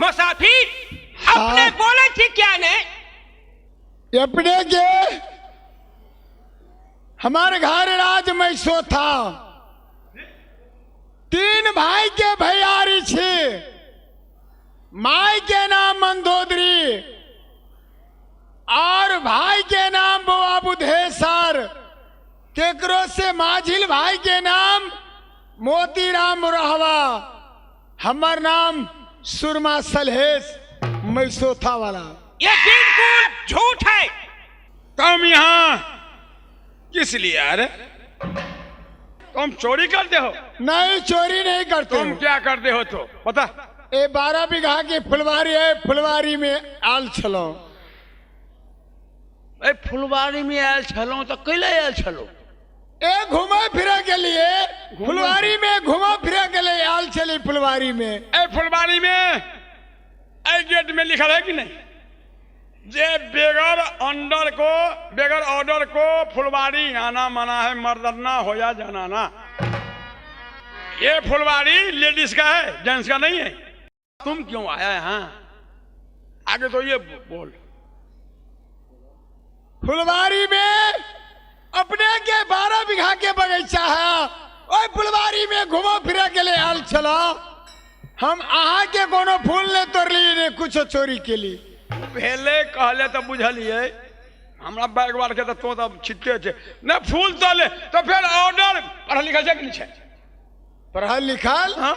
मुसाफिर अपने हाँ। बोले छी क्या ने? अपने के हमारे घर राज मैसो था, तीन भाई के भैयारी छी। माई के नाम मंदोदरी और भाई के नाम बौआ बुधेसर, केकरो से माझिल भाई के नाम मोतीराम रहवा, हमर नाम सुरमा सलहेश मैसोथा वाला। ये बिल्कुल झूठ है। तुम यहाँ किस लिए आ रहे? तुम चोरी करते हो? नहीं, चोरी नहीं करते। तुम क्या करते हो तो बता। ए 12 बीघा की फुलवारी है, फुलवारी में आल छलो। ए फुलवारी में आयल छलहुँ तऽ कैले आयल छलहुँ? ए घुमा फिरे के लिए, फुलवारी में घुमा फिरे के लिए आल चली फुलवारी में। ए फुलवारी में ए गेट में लिखल है कि नहीं जे बेगर अंडर को बेगर ऑर्डर को फुलवारी आना मना है, मर्दाना हो या जनाना। ये फुलवारी लेडीज का है, जेंट्स का नहीं है। तुम क्यों आया यहाँ आगे तो ये बोल। फुलवारी में अपने के 12 बीघा के बगीचा है, ओए फुलवारी में घुमा फिरे के लिए आल छलो। हम अहाँ के कोनो फूल ने तोड़ली ने कुछ चोरी के लिए। भेले कहले तो बुझलिए हमरा बैग वार के तो तो तब छिटते छे ने फूल तोले तो फिर ऑर्डर पढ़ल लिखल छै कि नहीं छै? पढ़ल लिखल हाँ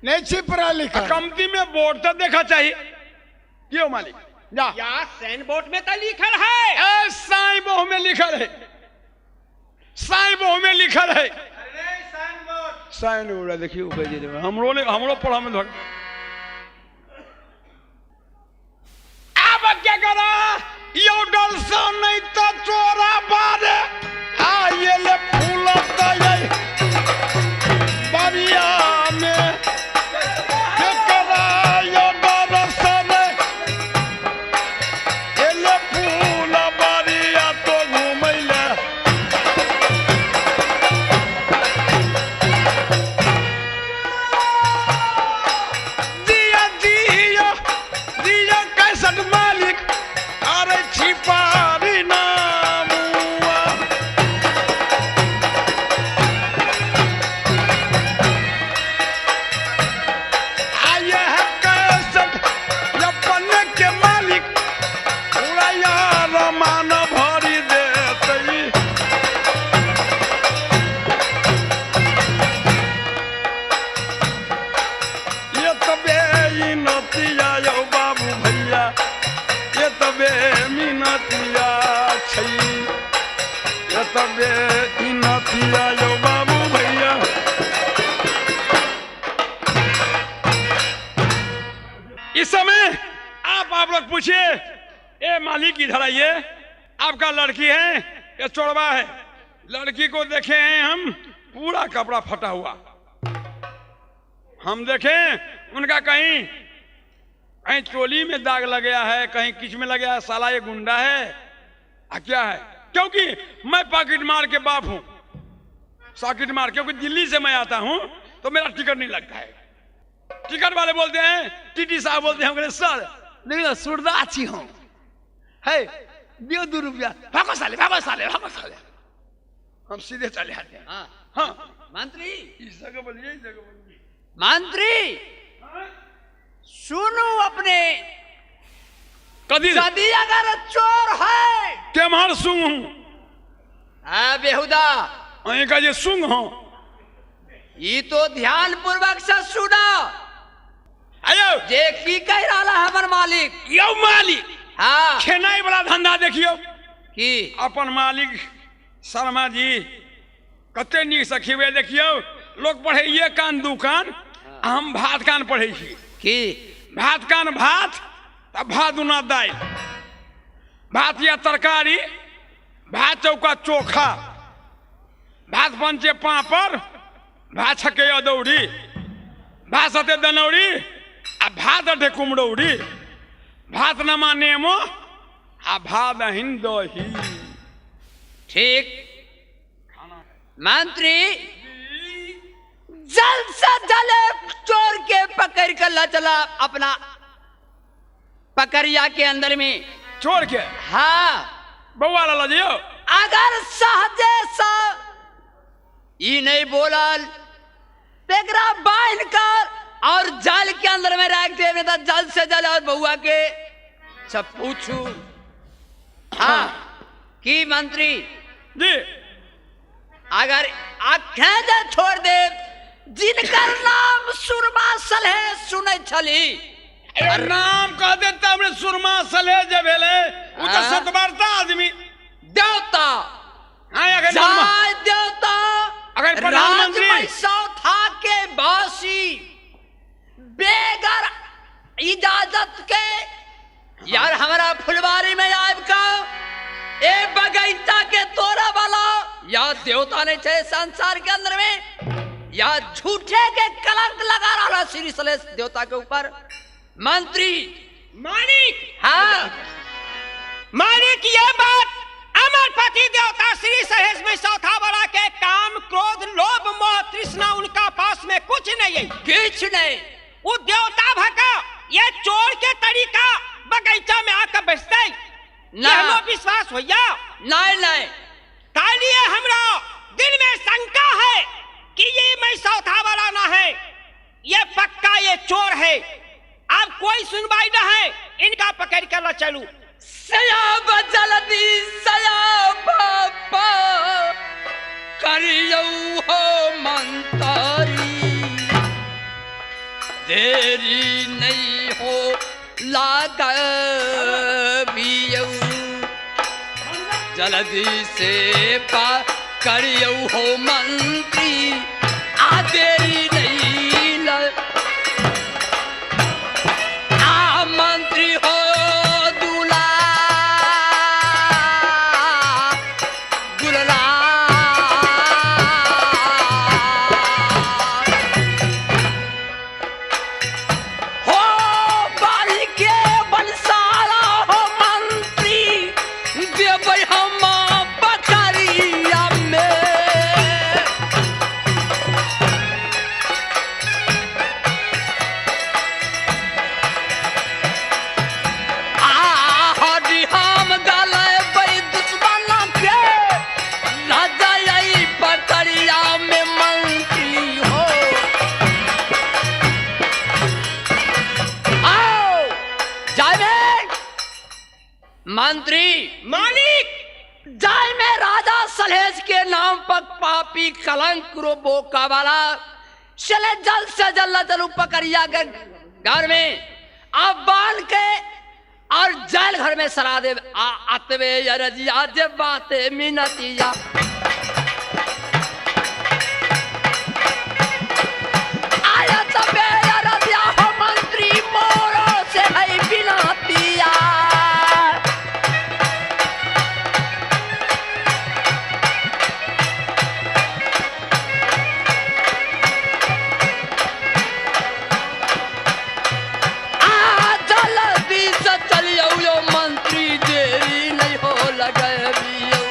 नहीं छी पढ़ल लिखल। कमती में बोर्ड तो देखा चाहिए। क्यों मालिक जा या साइन बोर्ड में तो लिखल है। ए साई बोह में लिखल है, साई बोह में लिखल है। साइन बोर्ड देखियो कह जे हमरो ने हमरो पढ़ा में धर। अब क्या करा यो डर से नहीं तो चोरा बारे आ ये ले फूल तो ये बरिया में के करा यो डर से नहीं ये ले फूल बरिया तो घूमैले। दिया दिया दिया कैसन मालिक अरे छिपारी नामुआ। आये है कैसन अपन के मालिक पूरा यार मान भरी देतई। ये तबे इनतिया यौ बाबू भैया, ये तबे मिनतिया छै, ये तबे इनतिया यौ बाबू भैया। इस समय आप लोग पूछिए, ए मालिक इधर आइए, आपका लड़की है ये चोरवा है? लड़की को देखे हैं हम, पूरा कपड़ा फटा हुआ। हम देखें उनका कहीं कहीं चोली में दाग लग गया है, कहीं किच में लग गया है, साला ये गुंडा है आ क्या है? क्योंकि मैं पॉकेट मार के बाप हूँ, सॉकेट मार, क्योंकि दिल्ली से मैं आता हूँ तो मेरा टिकट नहीं लगता है। टिकट वाले बोलते हैं, टीटी साहब बोलते हैं, हम कहते हैं, सर देखियौ सुरदा छी हम, है दियौ 2 रुपया, भागो साले भागो साले भागो साले, हम सीधे चले आते हैं। हाँ हाँ मंत्री इस जगह बोलिए, इस जगह बोलिए। मंत्री सुनू अपने कदी यदि अगर चोर है केम्हर सुंग हूँ? हाँ बेहुदा अहीं का जे सुंग हूँ ई तो ध्यान पूर्वक से सुना आयो जे की कह रहा हमर मालिक। यौ मालिक हाँ खेनाइ वाला धंधा देखियौ। की अपन मालिक शर्मा जी कते नीक से खिबै देखियौ। लोग पढ़ै एक कान दू कान, आ हम भात कान पढ़ै छी। की भात कान भात आ भात दुना दालि, भात या तरकारी, भात चौका चोखा, भात पंचे पापड़, भात छके अदौरी, भात सते दनौरी आ भात अठे कुमरौरी, भात नमा नेमो आ भात दहिन दही। ठीक मंत्री जल्द से जल्द चोर के पकड़ कर ला चला अपना पकड़िया के अंदर में। चोर के? हाँ। बौआ ला दियो। अगर सहजे सा ई नहीं बोलल तेकरा बांध कर और जाल के अंदर में रख दे, नहीं तो जल्द से जल्द और बउआ के सब पूछू। हाँ की मंत्री जी, अगर आखे जे छोड़ दे जिनकर नाम सुरमा सलहे सुनै छली। अरे नाम कह देता हमरे सुरमा सलहे जे भेले उ त हाँ। सतवार्ता आदमी देवता। हाँ, अगर जाय देवता अगर प्रधानमंत्री- राज में सौथा के बासी बेगर इजाजत के यार हमारा फुलवारी में आब का ए बगीचा के तोरा वाला या देवता नहीं छे संसार के अंदर में, या झूठे के कलंक लगा रहा श्री सलेश देवता के ऊपर। मंत्री मालिक। हाँ मालिक, ये बात अमरपति देवता श्री सहेज में चौथा वाला के काम क्रोध लोभ मोह तृष्णा उनका पास में कुछ नहीं है। कुछ नहीं। वो देवता भका ये चोर के तरीका बगीचा में आकर बैठते ना। ना विश्वास होया। नहीं नहीं। तालिए हमरा दिल में शंका है कि ये मैं चौथा वाला ना है, ये पक्का ये चोर है। अब कोई सुनवाई ना है, इनका पकड़ कर ला चलू। सयाब जल्दी सयाब करियौ हो मंतरी, देरी नहीं हो लागबियौ, जल्दी से पा करियौ हो मंत्री, आ देरी नहीं ल आ मंत्री हो दुला दुलरा हो बारी के बनसारा हो मंत्री देबै हम बकरिया में। आ हम गलेबै दुश्मन के राजा आई पकड़िया में मंत्री हो। आओ जावे मंत्री। मालिक। जाय में राजा सलहेज के नाम पर पापी कलंक रो बोका वाला चले जल्द से जल्द चलू पकड़िया के घर में आप बांध के और जेल घर में सरा दे। आ आतवे अरजिया जे बाते मिनतिया आया तबे अरजिया हो मंत्री मोरो से है बिनतिया। आ जल्दी से चलियौ यो मंत्री, देरी नहीं हो लगबियौ,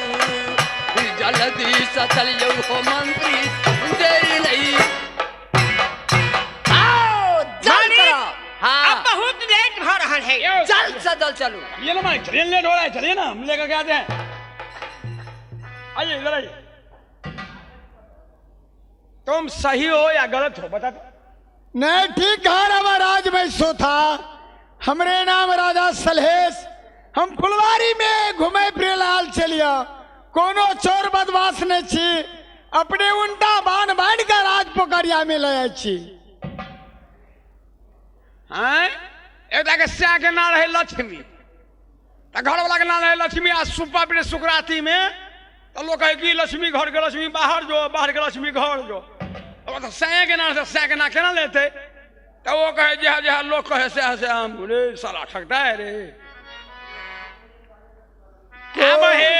जल्दी से चलियौ हो मंत्री, देरी नहीं। आओ जल्द मालिक, करो। हाँ अब बहुत लेट हो रहा है। जल्द से जल्द चलो। ये ना मालिक, चलिए, लेट हो रहा है, चलिए ना, हम लेकर के आते हैं। आइए इधर आइए। तुम सही हो या गलत हो बता दो। नहीं ठीक है रवा राज में सो था। हमरे नाम राजा सलहेश, हम फुलवारी में घूमे फिरे लाल चलिया, कोनो चोर बदमाश नहीं छी, अपने उनटा बांध बांध कर राज पोखरिया में ले आए छी। हैं, एकटा के सै के नाम रहे लक्ष्मी, तऽ घरवाला के नाम रहे लक्ष्मी। आ सुपा पे सुकराती में तऽ लोग कहे कि लक्ष्मी घर के लक्ष्मी बाहर जो, बाहर के लक्ष्मी घर जो। अब तऽ सै के नाम से सै के नाम केना लेते? तऽ ओ कहे जहाँ जहाँ लोग कहे सएह सएह हम। रे साला ठकता है रे। आब हे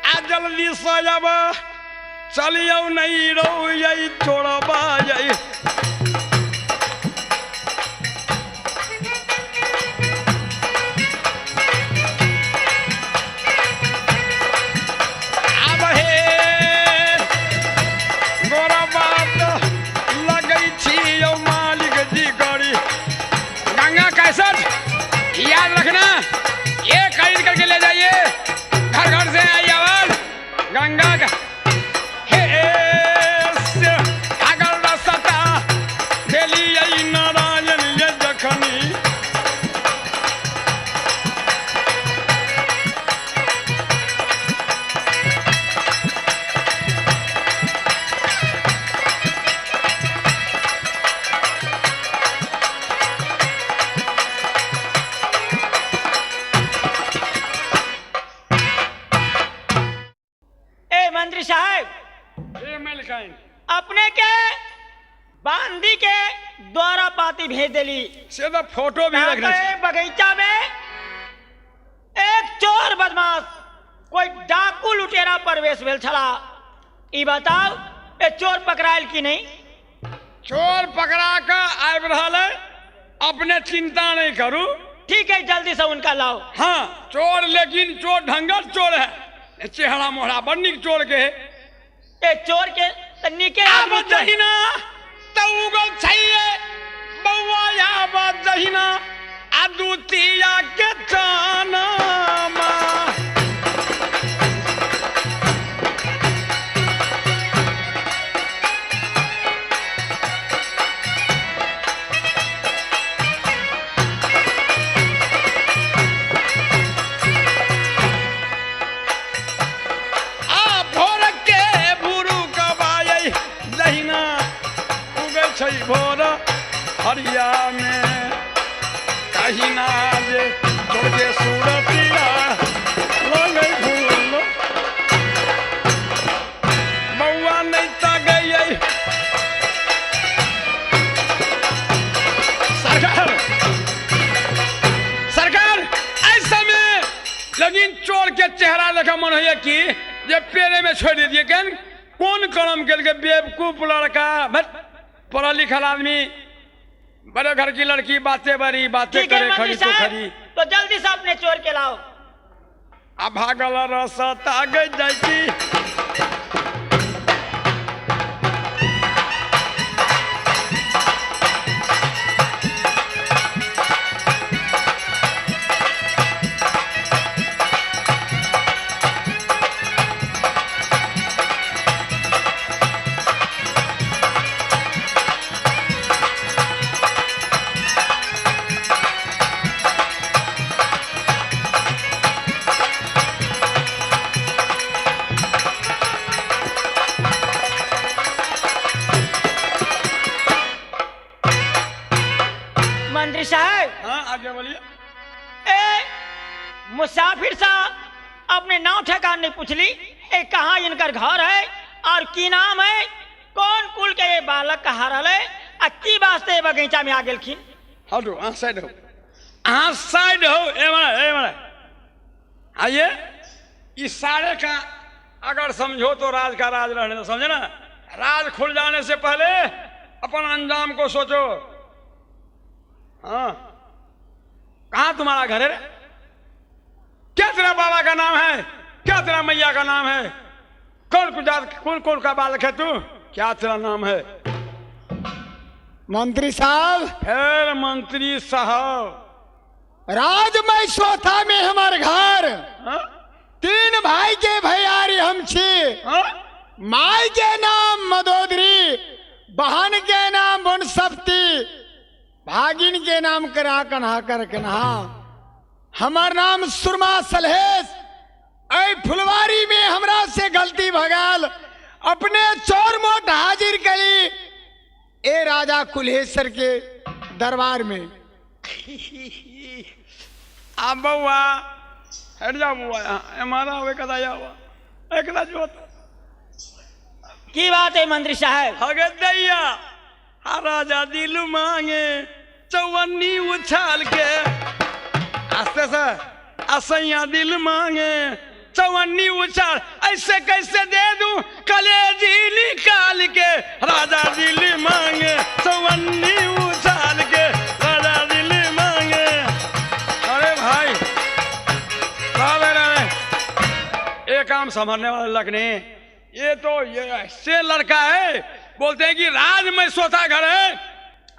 आ जल्दी से अब चलियौ नहीं रहो यही छोड़बा यही। अब हे मंत्री साहब, ए मलिकाइन, अपने के बांदी के द्वारा पाती भेज देली। से तो फोटो भी रखने ताके छै। बगीचा में एक चोर बदमाश कोई डाकू लुटेरा प्रवेश भेल छला। ई बताओ, ए चोर पकड़ायल की नहीं? चोर पकड़ा के आबि रहल है, अपने चिंता नहीं करू। ठीक है, जल्दी से उनका लाओ। हाँ चोर, लेकिन चोर ढंगर चोर है, चेहरा मोहरा बड़ नीक चोर के है। ए चोर के त नीके आब आदमी चोर। जहिना त उगल छैये बौआ, आब जहिना आ दुतिया के चानमा। आ भोर के भुरु कबायै जहिना उगै छै भोर हरिया में, कहिना जे चोर के सूरतिया लगै भूल बौआ नहि तगै। सरकार, सरकार ऐसा में लेकिन चोर के चेहरा देखा मन होइए कि जे पेड़े में छोड़ दिए। केन कोन करम केलकै बेवकूफ लड़का, भट पढ़ल लिखल आदमी, बड़े घर की लड़की, बातें बड़ी बातें ठीक है करे मंत्री खरी तो साहब, खरी। तो जल्दी से अपने चोर के लाओ। आ भागल रसता गई जाती। मंत्री साहब, हाँ आगे बोलिए। ए मुसाफिर साहब, अपने नाव ठेकान नहीं पूछली, ए कहाँ इनकर घर है और की नाम है, कौन कुल के ये बालक कहा रहे आ की वास्ते ये बगीचा में आ गेलखिन? हटो, अहाँ साइड हो, अहाँ साइड हो। ए मारा, ए मारा, आइए। इस सारे का अगर समझो तो राज का राज रहने दो, समझे ना? राज खुल जाने से पहले अपन अंजाम को सोचो। हाँ, कहाँ तुम्हारा घर है रे? क्या तेरा बाबा का नाम है? क्या तेरा मैया का नाम है? कौन कुजात, कौन कौन का बालक है तू? क्या तेरा नाम है? मंत्री साहब, फिर मंत्री साहब, राजमय सोथा में हमार घर, हाँ? तीन भाई के भैयारी हम छी। हाँ? माई के नाम मदोदरी, बहन के नाम बनसप्ती, भागिन के नाम करा कन्हा कर कन्हा। हमार नाम सुरमा सलहेश। ऐ फुलवारी में हमरा से गलती भगाल, अपने चोर मोट हाजिर करी ए राजा कुल्हेश्वर के दरबार में। आ बउआ हट जा बउआ, यहाँ हमारा होवे कदा जावा एकदा जोत। की बात है मंत्री साहब? हगे दैया, आ राजा दिल मांगे चौवन्नी उछाल के, आस्ते से असैया दिल मांगे चौवन्नी उछाल, ऐसे कैसे दे दूं कलेजी निकाल के, राजा दिल मांगे चौवन्नी उछाल के, राजा दिल मांगे। अरे भाई बाबे रे, ये काम संभालने वाला लग नहीं, ये तो ये ऐसे लड़का है, बोलते हैं कि राज में सोता घर है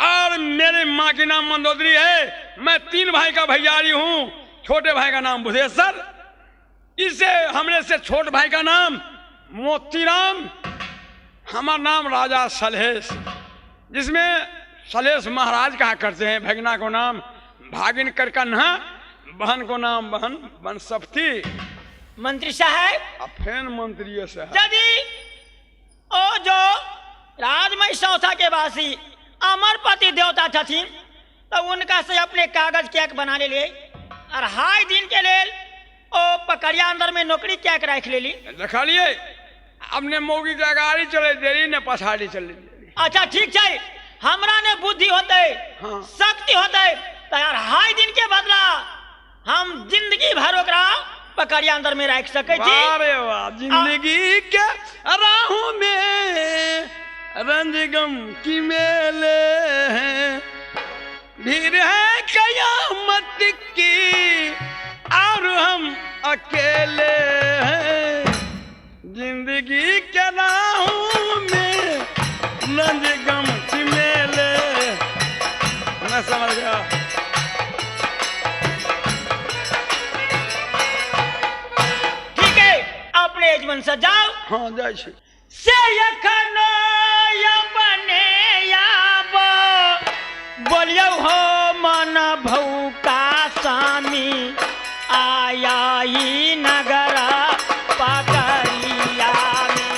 और मेरे माँ की नाम मंदोदरी है, मैं तीन भाई का भैयारी हूँ, छोटे भाई का नाम बुधेश्वर, इससे हमरे से छोट भाई का नाम मोतीराम, हमारा नाम राजा सलहेश, जिसमें सलहेश महाराज कहा करते हैं। भगना को नाम भागिन कर कन्हा, बहन को नाम बहन बनसप्ती। मंत्री साहब, अब फेन मंत्री साहब, यदि ओ जो राजमय चौथा के वासी अमरपति देवता छथिन तो उनका से अपने कागज क्या बना ले लिए और हाई दिन के लेल ओ पकड़िया अंदर में नौकरी क्या राख लेली। देखलिए अपने मौगी के अगाड़ी चले देरी ने पछाड़ी चले देरी। अच्छा ठीक छै, हमरा ने बुद्धि होते, हाँ। शक्ति होते तो यार हाई दिन के बदला हम जिंदगी भर ओकरा पकड़िया अंदर में राख सकै छी। अरे वाह, जिंदगी के राहों में रंज गम की मेले हैं, भीड़ है कयामत की और हम अकेले हैं, जिंदगी के राहों में रंज गम की मेले। मैं समझ गया। ठीक है, अपने यजमान से जाओ। हाँ जाइ छी। से एखन अपने आब बोलियौ हो मन भौका स्वामी आया ई नगर पकड़िया में।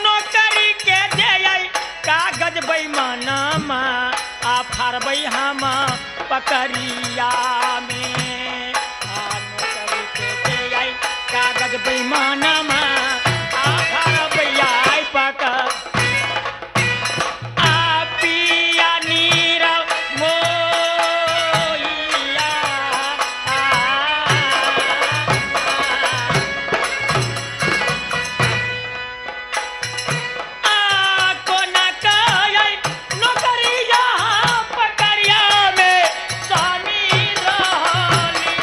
नौकरी के जे कागज बैमानमा आ फारबै हम पकड़िया में। आ नौकरी के जे कागज बैमानमा आ फारबै आई पकड़ आ पिया नीरव मोइया आ। आ कोना कयै नौकरिया पकड़िया में स्वामी रहली।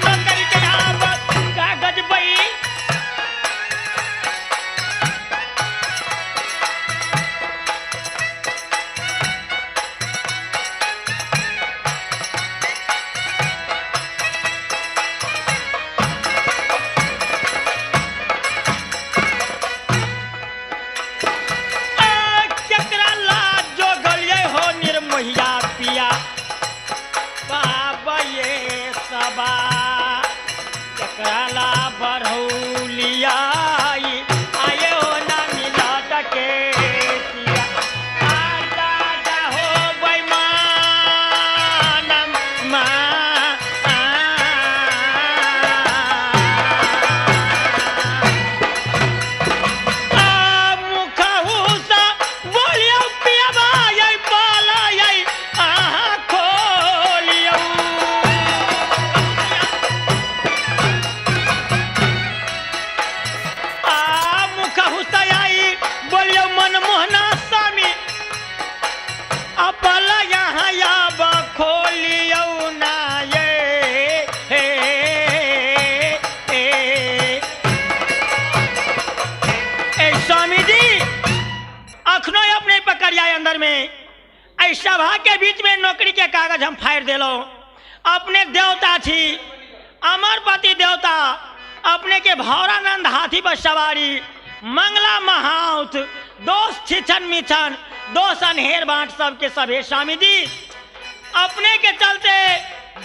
नौकरी के आबत कागज बई केकरा लाज जोगलियै हो निर्मोहिया पिया बाबा ये सबा, केकरा ला बढ़ौलिया आये हो ना मिलत के सिया। आ दादा हो बैमान मा मुखहुसा बोलियौ पियबा यै पाला यै अहाँ खोलियौ। आ मुखहुसा आई बोलियौ मनमोहना स्वामी अपल यहाँ आब खोलियौ ना ये हे हे। ए स्वामी जी अखनो अपने पकड़िया अंदर में एहि सभा के बीच में नौकरी के कागज हम फाड़ि देलहुँ। अपने देवता छी अमरपति देवता, अपने के भौरानंद हाथी पर सवारी, मंगला महाउत, दोष छिछन मिछन, दोष अनहेर बाँट सबके सभे स्वामी जी अपने के चलते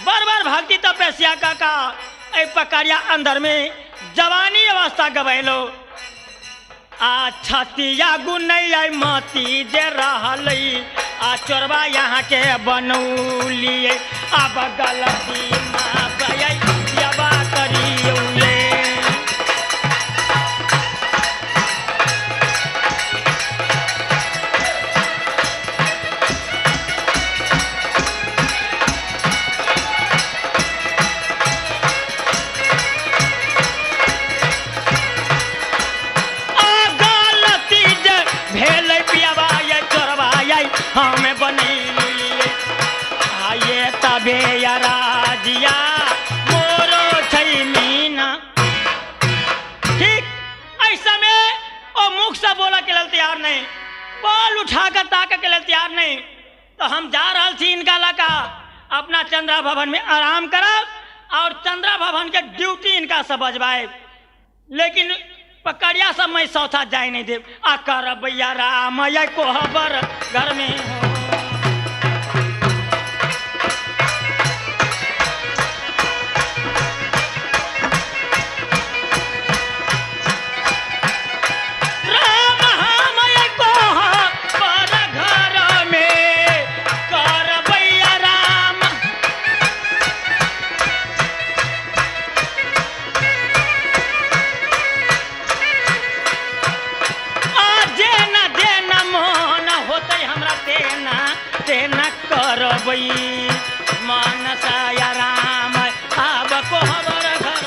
बड़ बड़ भक्ति तपस्या काका एहि पकड़िया अंदर में जवानी अवस्था गबैलो। आ छतिया गुनैया मती जे रहलै आ चोरबा यहाँ के बनौलियै अब गलती माफ यै यबा करियौ ये। आ गलती जे भेलै पियाबा यै चोरबा यै हमे बनेलियै आये तबे या राजिया मोरो छै मीना। ठीक एहि समय ओ मुख से बोलऽ के लेल तैयार नहीं, बॉल उठा कर ताकऽ के लेल तैयार नहीं, तो हम जा रहल छी इनका लगा अपना चंद्रा भवन में आराम करब और चंद्रा भवन के ड्यूटी इनका से बजवाएब, लेकिन पकड़िया सब मैं सौथा जाय नहीं देव। आ करबैया राम या कोहबर घर में हो। मनसा या राम आब कोहबर घर।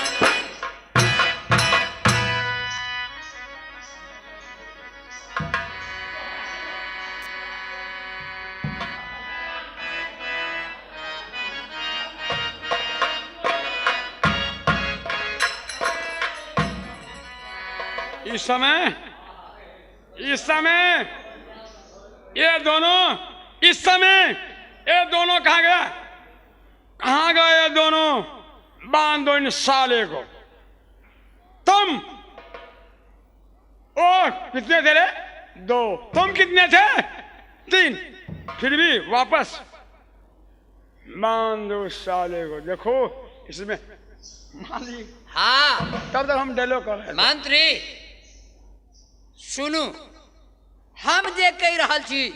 इस समय, इस समय ये दोनों, इस समय ये दोनों कहाँ गया, कहाँ गए ये दोनों? बांध दो इन साले को। तुम ओ कितने थे रे? दो। तुम कितने थे? तीन। फिर भी वापस बांध दो साले को। देखो इसमें मालिक, हाँ तब तक हम डायलॉग कर रहे थे। मंत्री सुनू, हम जे कहि रहल छी,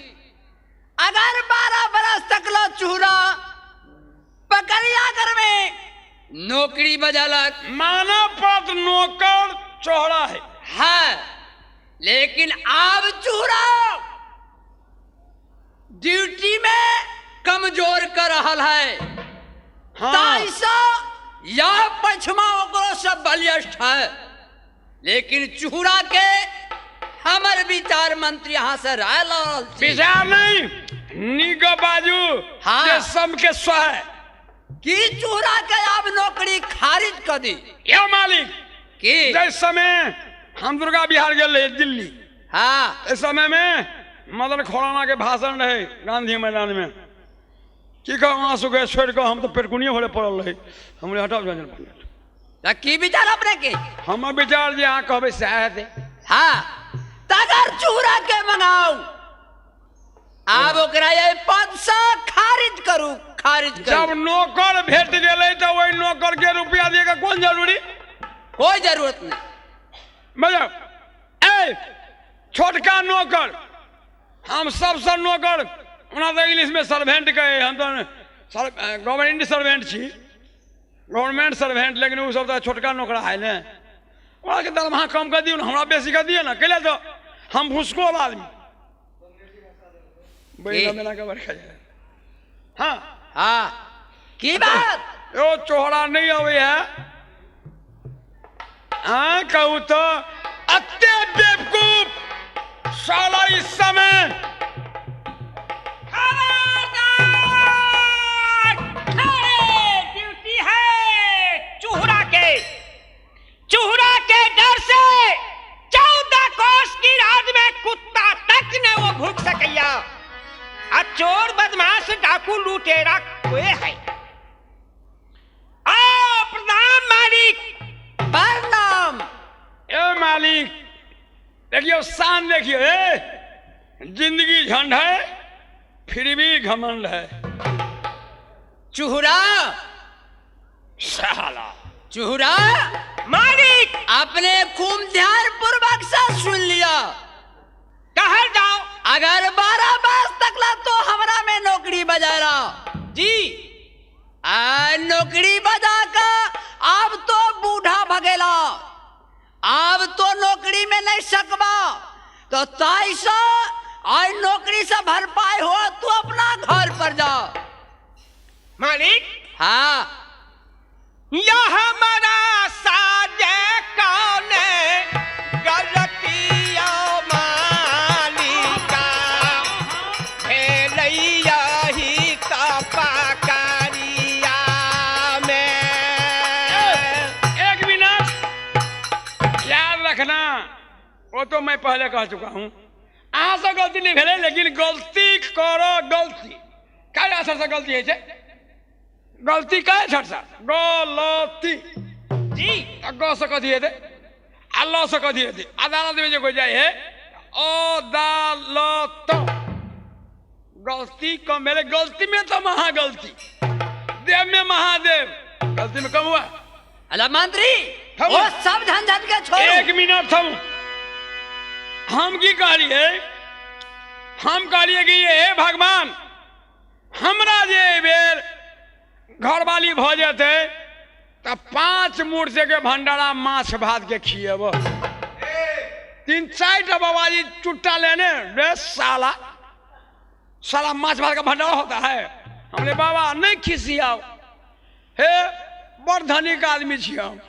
अगर 12 बरस तक लो चूरा पकड़िया घर में नौकरी बजलक, मानव पद नौकर चौड़ा है, है, लेकिन आब चूरा ड्यूटी में कमजोर कर रहल है। हाँ। ताइसा या पछमा ओकरो सब बलिष्ठ है, लेकिन चूरा के हमर विचार मंत्री यहाँ से राय ल रहल छी। विचार नहीं निग बाजू। हाँ। जे सबके स्व है कि चूरा के आब नौकरी खारिज कर दी। यो मालिक, की जै समय हम दुर्गा बिहार गेल रहे दिल्ली, हाँ, इस समय में मदन खोराना के भाषण रहे गांधी मैदान में। की कहू, आंसू के छोड़ कऽ हम तो पेटकुनिये भरे पड़ल रही। हम हटाउ रंजन पंडित। त की विचार अपने के? हमर विचार जे अहाँ कहबै सएह हेतै। हाँ, तगर चूरा के मंगाऊ, आब ओकरा ये पद से खारिज करू, खारिज जब करू। नौकर भेट गेलै तऽ ओहि नौकर के रुपया दिए के कोन जरूरी? कोई जरूरत नहीं। मतलब ए छोटका नौकर, हम सबसँ नौकर, ओना तऽ इंग्लिशमे सर्वेंट कहै, हम तऽ गवर्नमेंट सर्वेंट छी, गवर्नमेंट सर्वेंट, लेकिन ओ सब तऽ छोटका नौकरा है ने। ओकरा के दरमाहा कम कऽ दियौ ने, हमरा बेसी कऽ दियौ ने। कैले तऽ हम भुसकोल आदमी बैला मेला के बरखा जाए। हाँ हाँ, की बात? यो चोहरा नहीं अबै है। हाँ कहू तो अत्ते बेवकूफ साला इस समय। खबरदार, खड़े ड्यूटी है चूहरा के। चूहरा के डर से 14 कोस की रात में कुत्ता तक न वो भूख सकैया। आ चोर बदमाश डाकू लुटेरा कोई है। आओ प्रणाम मालिक। प्रणाम। ए मालिक देखियो, शान देखियो, ए जिंदगी झंड है फिर भी घमंड है। चूहरा साला चूहरा मालिक, अपने खूब ध्यान पूर्वक से सुन लिया। कहर जाओ। अगर 12 बरस तक ला तो हमरा में नौकरी बजा रहा जी, आ नौकरी बजा का अब तो बूढ़ा भगेला, अब तो नौकरी में नहीं सकबा, तो ताई से आज नौकरी से भरपाई हो तू अपना घर पर जा। मालिक। हाँ, यह हमारा साजे कौन गलतिया मालिका भेलैया ही तपाकारिया में। एक मिनट याद रखना, वो तो मैं पहले कह चुका हूं, अहाँ से गलती नहीं भेलै, लेकिन गलती करो। गलती काय असर से गलती होइ छै? गलती काय अक्षर से? गलती जी, आ ग से कथी हेतै आ ल से कथी हेतै? अदालत में जे कोइ जाइ है अदालत। गलती कम भेलै, गलती में तो महा गलती, देव में महादेव, गलती में कम हुआ। अला मंत्री, हम- वो सब झंझट के छोड़ो। एक मिनट थम, हम की कहलिए? हम कहलिए कि हे भगवान, हमरा जे एहि बेर घरवाली भऽ जेतै तऽ 5 मूर्ति के भंडारा माछ भात के खिएब। 3 4 टा बाबाजी चुट्टा लेने रे साला, साला माछ भात का भंडारा होता है। हमरे बाबा नहीं खिसियाओ। हे बड़ धनिक आदमी छी हम।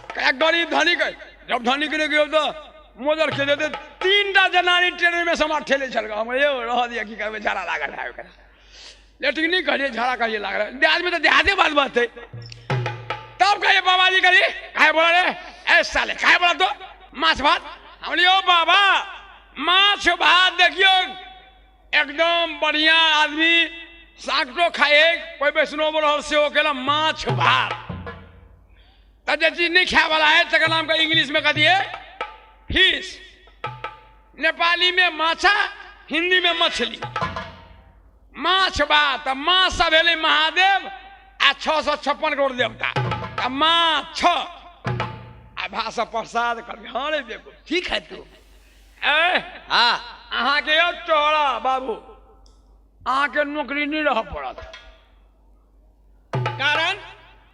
कहे गरीब धनिक है। जब धनिक नहीं गयो तो मोजर के देते 3टा जनानी ट्रेन में समा ठेले छल। हम यो रह दिया की करबै, झाड़ा लागल है ओकरा। लेटिंग नहीं करिए, झाड़ा करिए लागल है। देहात में तो देहाते बात बात है। तब कहिए बाबा जी करिए काहे बोला रे ए साले, काहे बोला तो माछ भात। हम लियो बाबा माछ भात देखियो एकदम बढ़िया आदमी सागटो खाए, कोई वैष्णव रहल सेहो केला माछ भात। त जे चीज नहीं खाए वाला है तकर नाम का इंग्लिश में कह दिए फिश, नेपाली में माछा, हिंदी में मछली। माछ भात माछ सब भेलै महादेव आ 656 करोड़ देवता। त माछ आ भाषा प्रसाद कर। हाँ रे देखो ठीक है तू। ए हाँ अहाँके यौ चौड़ा बाबू, अहाँके नौकरी नहीं रह पड़त। कारण?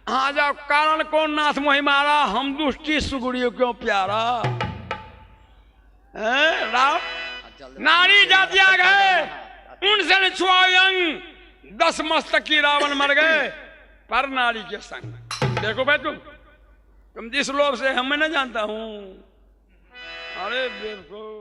अहाँ जाओ। कारण कौन नाथ मोहि मारा, हम दुष्टि सुगुड़ियो क्यों प्यारा। हैं राम नारी जाति आ गए उनसे न छुआओ अंग, 10 मस्तक की रावण मर गए पर नारी के संग। देखो भाई तुम जिस लोभ से हमें न जानता हूं। अरे बेवकूफ।